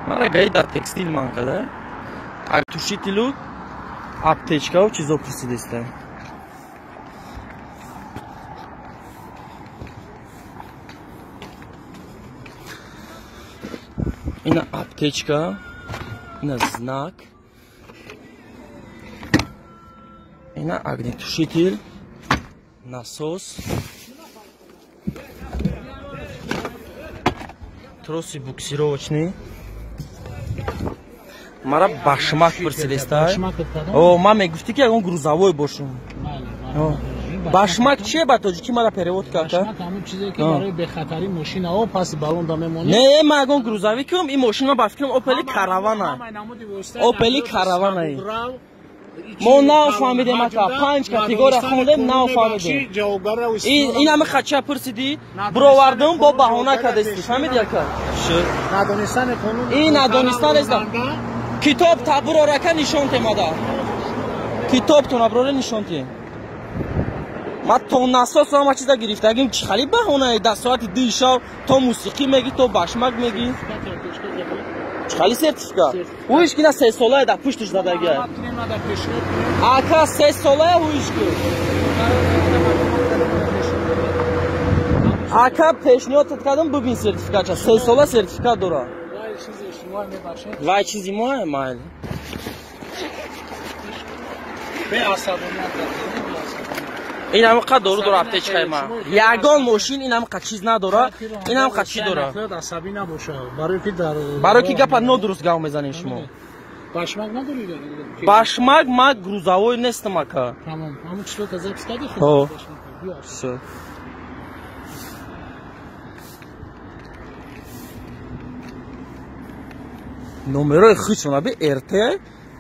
Мара гаи дар текстил ман када. Тушителю аптечкау чизо пурсидеста. Ина аптечка, ина знак, ина огнетушитель, насос, тросы буксировочные. Мара башмак пурсидеста. О, ман мегуфтӣ ки ягон грузовой бошум. Башмак чие ба тоҷикӣ мара перевод карда? Башмак ҳамон чизе ки барои бехатарии мошинаҳо паси балонда мемонад. Не, ман ягон грузовик кум, ин мошин ман ба фикрам Опели Каравана. Опели Каравана. Мо нафаҳмидем ака, 5 категория хондем, нафаҳмидем. Ин ҳама хача пурсидӣ, бировардам бо баҳона кардастӣ, фаҳмидӣ ака? Надонистани қонун. Ин надонистан нест. Китоб табурорака нишон темада. Китоб тонаброре нишон те. Ма то насос ҳама чиза гирифтагим, чӣ хали баҳонае дар соати 2 шав то мусиқӣ мегӣ, то башмак мегӣ. Чӣ хали сертификат? Ҳуиш ки на 3 солае дар пушташ задагия. Ака 3 солае ҳуиш ки. Ака пешниҳодат кардам, бибин сертификатша. 3 сола сертификат дора. Вай чизи моя майли. Ин ҳама қад дору дора аптечкаи ман. Ягон мошин ин ҳама қад чиз надора, ин ҳама қад чӣ дора. Асабӣ набоша, барои ки дар барои ки гапа нодуруст гап мезанем шумо. Башмак надорӣ? Башмак ман грузовой нестам ака. Тамом, ҳамон чизота запис кардӣ? Ҳо. Всё. Номерои худшона би РТ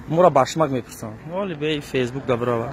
мора башмак мепурсам. Оли бе Фейсбук дабрава.